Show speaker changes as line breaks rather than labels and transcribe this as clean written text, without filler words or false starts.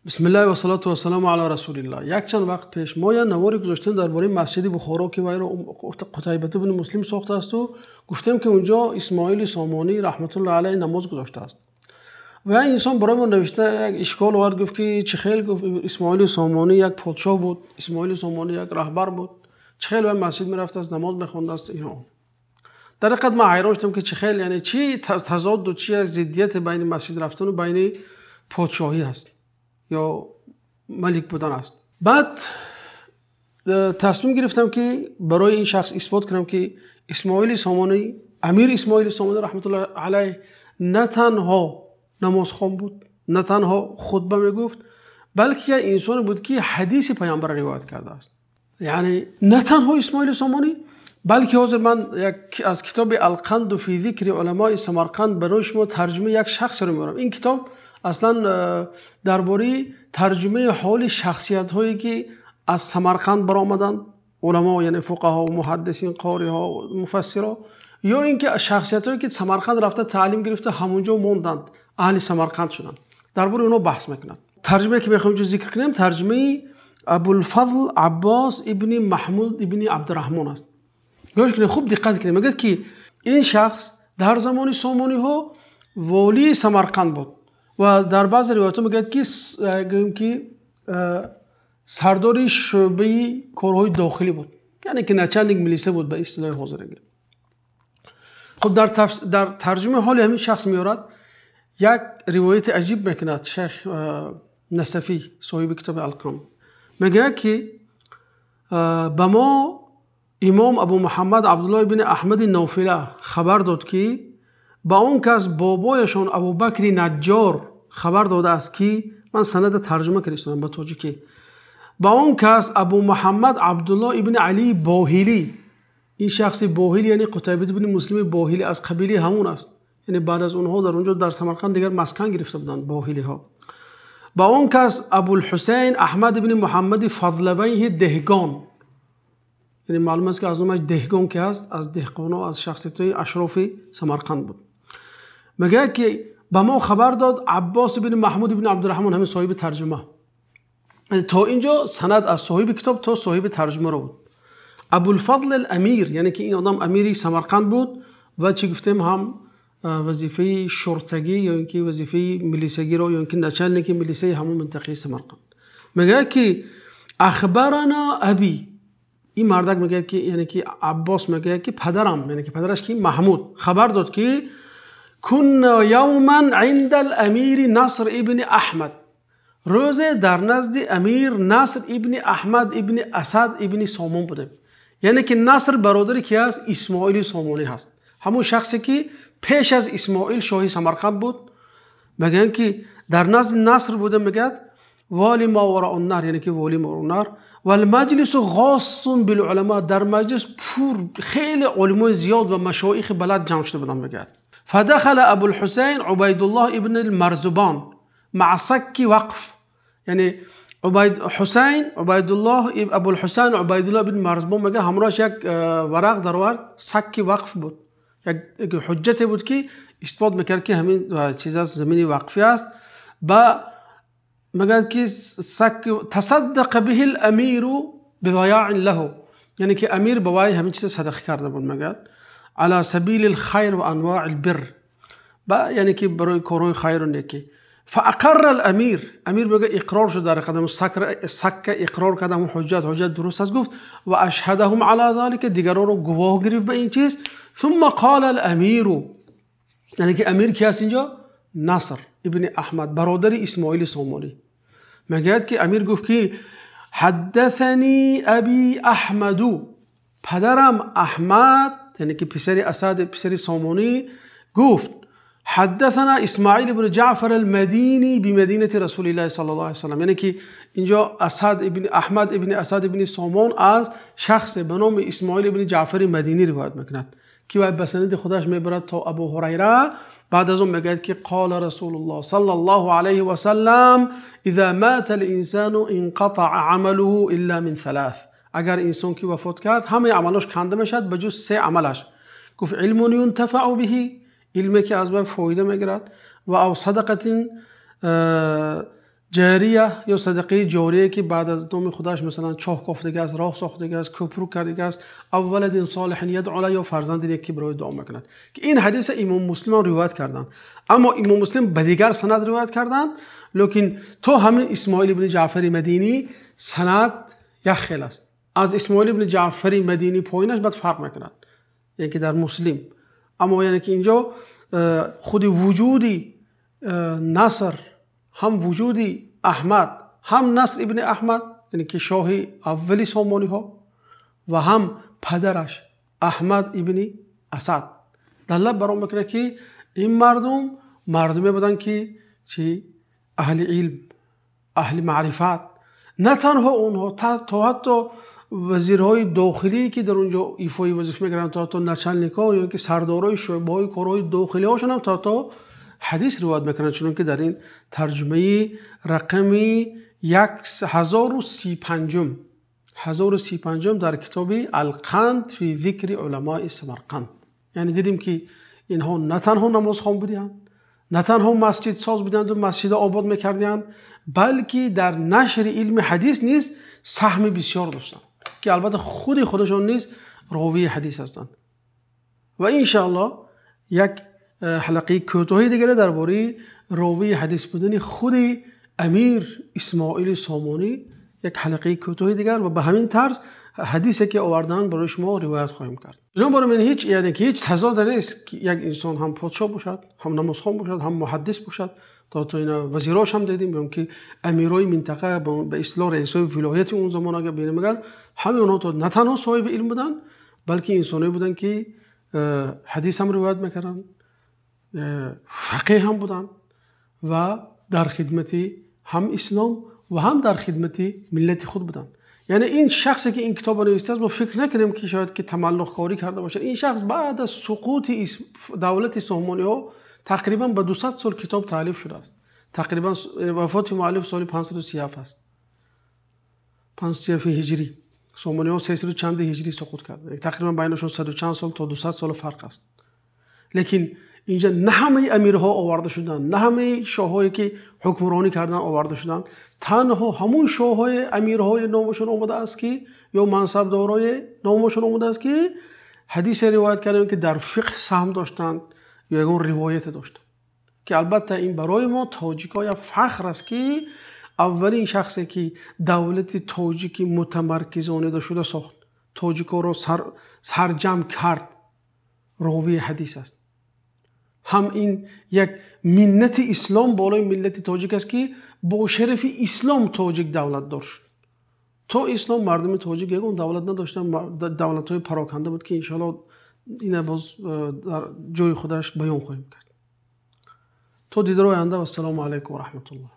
Бисмиллаҳи вассалату вассаламу ала расулиллаҳ. Якчанд вақт пеш мо як наворе гузоштем дар бораи масҷиди Бухоро, ки вайро Қутайба ибни Муслим сохтааст, гуфтем, ки унҷо Исмоили Сомонӣ раҳматуллоҳи алайҳ намоз гузоштааст. Ва як инсон барои мо навишта, як ишкол овард, гуфт, ки чӣ хел, гуфт, Исмоили Сомонӣ як подшоҳ буд, Исмоили Сомонӣ як раҳбар буд, чӣ хел вай масҷид мерафтааст, намоз мехондааст, ино. Дар ҳақиқат ман ҳайрон шудам, ки чӣ хел, яъне чӣ тазоду чӣ зиддияте байни масҷид рафтану байни подшоҳӣ ҳаст ё малик будан аст. Баъд тасмим гирифтам, ки барои ин шахс исбот кунам, ки Исмоили Сомонӣ, амир Исмоили Сомонӣ раҳматуллоҳи алайҳ на танҳо намозхон буд, на танҳо хутба мегуфт, балки як инсоне буд, ки ҳадиси паёмбарро ривоят кардааст. Яъне на танҳо Исмоили Сомонӣ, балки ҳозир ман аз китоби «Алқанду фи зикри уламои Самарқанд» барои шумо тарҷумаи як шахсро меорам. Ин китоб аслан дар бораи тарҷумаи ҳоли шахсиятҳое, ки аз Самарқанд баромаданд, уламо, яъне фуқаҳо, муҳаддисин, қориҳо, муфассиро, ё ин ки шахсиятҳое, ки Самарқанд рафта, таълим гирифта, ҳамонҷо монданд, аҳли Самарқанд шуданд, дар бораи онҳо баҳс мекунанд. Тарҷумае, ки мехоҳем инҷо зикр кунем, тарҷумаи Абулфазл Аббос ибни Маҳмуд ибни Абдураҳмон аст. Гӯш кунед, хуб диққат кунед. Мегӯяд, ки ин шахс дар замони Сомониҳо волии Самарқанд буд ва дар баъзе ривоятҳо мегӯяд, ки гӯем, ки сардори шӯъбаи корҳои дохилӣ буд, яъне ки начальник милиса буд ба истилоҳи ҳозира. Хуб, дар тарҷумаи ҳоли ҳамин шахс меорад, як ривояти аҷиб мекунад. Шайх Насафӣ, соҳиби китоби «Алқанд», мегӯяд, ки ба мо имом Абу Муҳаммад Абдуллоҳ ибни Аҳмади Нофила хабар дод, ки ба он кас бобояшон Абубакри Наҷҷор хабар додааст, ки ман санада тарҷума кардистам ба тоҷикӣ, ба он кас Абу Муҳаммад Абдуллоҳ ибни Алии Боҳилӣ. Ин шахси Боҳилӣ, яъне Қутайба ибни Муслими Боҳилӣ, аз қабилаи ҳамон аст, яъне баъд аз онҳо дар онҷо, дар Самарқанд, дигар маскан гирифта буданд боҳилиҳо. Ба он кас Абулҳусайн Аҳмад ибни Муҳаммади Фадлавайҳи Деҳгон, яъне маълум аст, ки аз номаш Деҳгон ки ҳаст, аз деҳқоно, аз шахсиятҳои ашрофи Самарқанд буд. Мегӯяд, ки ба мо хабар дод Аббос ибни Маҳмуд ибни Абдураҳмон, ҳамин соҳиби тарҷума. То инҷо санад аз соҳиби китоб то соҳиби тарҷумаро буд. Абулфадл Амир, яъне ки ин одам амири Самарқанд буд ва чӣ гуфтем, ҳам вазифаи шуртагӣ ё ин ки вазифаи милисагиро, ё ин ки начальники милисаи ҳамон минтақаи Самарқанд. Мегӯяд, ки ахбарана аби, ин мардак мегӯяд, ки яъне ки Аббос мегӯяд, ки падарам, яъне ки падараш ки Маҳмуд, хабар дод, ки кунна явман инда ал-амири Наср ибни Аҳмад, рӯзе дар назди амир Наср ибни Аҳмад ибни Асад ибни Сомон будем. Яъне ки Наср бародари ки ҳаст? Исмоили Сомонӣ ҳаст, ҳамон шахсе, ки пеш аз Исмоил шоҳи Самарқанд буд. Мегӯянд, ки дар назди Наср будем, мегӯяд, воли Моварауннаҳр, яъне ки воли Моварауннаҳр. Валмаҷлису ғоссун билуламо, дар маҷлис пур хеле олимои зиёд ва машоихи балад ҷамъ шуда буданд. Мегӯяд: фадахала Абулҳусайн Убайдуллоҳ ибни Марзубон маа сакки вақф, яъне Ҳусайн Убайдуллоҳ, Абулҳусайн Убайдуллоҳ ибни Марзубон, мегӯяд, ҳамроҳаш як варақ даровард, сакки вақф буд, як ҳуҷҷате буд, ки исбот мекард, ки ҳамин чиз аст, замини вақфӣ аст. Ба мегӯяд, ки сак тасаддақа биҳи ламиру бидаяин лаҳу, яъне ки амир ба вай ҳамин чиза садақа карда буд, мегӯяд, ала сабили лхайр ва анвои лбирр, ба яъне ки барои корҳои хайру некӣ. Фаақарра ламир, амир, мегӯяд, иқрор шуд дар ҳақиқат, сакка иқрор кард, ҳамон ҳуҷҷат дуруст аст, гуфт, ва ашҳадаҳум ала залика, дигаронро гувоҳ гирифт ба ин чиз. Сумма қола ламиру, яъне ки амир ки ҳаст инҷо? Наср ибни Аҳмад, бародари Исмоили Сомонӣ. Мегӯяд, ки амир гуфт, ки ҳаддасани аби Аҳмаду, падарам Аҳмад, яъне ки писари Асад, писари Сомонӣ, гуфт: ҳаддасана Исмоил ибни Ҷаъфар алмадинӣ бимадинати Расулиллаҳи саллаллоҳу алайҳи васаллам, яъне ки инҷо Асад ибни Аҳмад ибни Асад ибни Сомон аз шахсе ба номи Исмоил ибни Ҷаъфари Мадинӣ ривоят мекунад, ки вай ба санади худаш мебарад то Абу Ҳурайра. Баъд аз он мегӯяд, ки қола Расулуллоҳ саллаллоҳу алайҳи васаллам: иза мата линсану инқатаа амалуҳу илла мин салас, агар инсон ки вафот кард, ҳамаи амалош канда мешавад, ба ҷуз се амалаш. Гуфт: илмун юнтафау биҳи, илме, ки аз вай фоида мегирад, ва ав садақатин. Ҷария ё садақаи ҷорие ки баъд аз номи худаш масалан чоҳ кофтага аст, роҳ сохтага аст, кӯпрук кардага аст, أو ولد صالح يدعو له ё фарзанди нек ки барои дуо мекунад. Ки ин ҳадиса имом Муслим ҳам ривоят карданд. Аммо имом Муслим ба дигар санад ривоят карданд, лекин то ҳамин Исмоил ибни Ҷаъфари Мадинӣ санад як хел аст. Аз Исмоил ибни Ҷаъфари Мадинӣ поинаш баъд фарқ мекунад, яъне ки дар Муслим. Аммо яъне ки инҷо худи вуҷуди Наср, ҳам вуҷуди Аҳмад, ҳам Наср ибни Аҳмад, яъне ки шоҳи аввали сомониҳо, ва ҳам падараш Аҳмад ибни Асад далолат бар он мекунад ки ин мардум мардуме буданд ки чи аҳли илм, аҳли маърифат, на танҳо онҳо, то ҳатто вазирҳои дохилӣ ки дар он ҷо ифои вазифа мекарданд, то ҳатто начальникҳо ё ки сардорои шӯъбаҳои корҳои дохилиҳошон ҳам то ҳатто ҳадис ривоят мекунанд, чунонки дар ин тарҷумаи рақами 1035 дар китоби Алқанд фи зикри уламои Самарқанд. Яъне дидем ки инҳо на танҳо намозхон буданд, на танҳо масҷидсоз буданд ва масҷидро обод мекарданд, балки дар нашри илми ҳадис низ саҳми бисёр доштанд, ки албатта худи худашон низ ровии ҳадис ҳастанд. Ва иншоаллоҳ як ҳалқаи кӯтоҳи дигаре дар бораи ровии ҳадис будани худи амир Исмоили Сомонӣ, як ҳалқаи кӯтоҳи дигар, ва ба ҳамин тарз ҳадисе ки оварданд барои шумо ривоят хоҳем кард. Бинобар ин ҳеҷ, яъне ки ҳеҷ тазоде нест ки як инсон ҳам подшоҳ бошад, ҳам намозхон бошад, ҳам муҳаддис бошад. То ина вазирош ҳам дидем, ё ки амирои минтақа, ба истилоҳ раисои вилояти он замон агар бинем, агар ҳамаи онҳо то на танҳо соҳиби илм буданд, балки инсоное буданд ки ҳадис ҳам ривоят мекарданд, фақеҳ ҳам буданд ва дар хидмати ҳам ислом ва ҳам дар хидмати миллати худ буданд. Яъне ин шахсе ки ин китобро навиштааст, мо фикр накунем ки шояд ки тамаллуқкорӣ карда бошад. Ин шахс баъд аз суқути давлати сомониҳо тақрибан ба 200 сол китоб таълиф шудааст. Тақрибан вафоти муаллиф соли 537 аст, 537 ҳиҷрӣ. Сомониҳо 300 чанд ҳиҷрӣ суқут карданд. Тақрибан байнашон 100 чанд сол то 200 сол фарқ аст. Лекин инҷа на ҳамаи амирҳо оварда шуданд, на ҳамаи шоҳҳое ки ҳукмронӣ карданд оварда шуданд. Танҳо ҳамун шоҳҳои амирҳои номашон омадааст ки ё мансабдорои номашон омадааст ки ҳадисе ривоят карданд ки дар фиқҳ саҳм доштанд ё ягон ривояте доштанд, ки албатта ин барои мо тоҷикҳо як фахр аст ки аввалин шахсе ки давлати тоҷики мутамаркизонида шуда сохт, тоҷикҳоро сарҷамъ кард, ровии ҳадис аст. Ҳам ин як миннати ислом болои миллати тоҷик аст ки бо шарафи ислом тоҷик давлатдор шуд. То ислом мардуми тоҷик ягон давлат надоштанд, давлатҳои пароканда буд ки иншоаллоҳ ина боз дар ҷои худаш баён хоҳем кард. То дидори оянда, вассалому алайкум ва раҳматуллоҳ.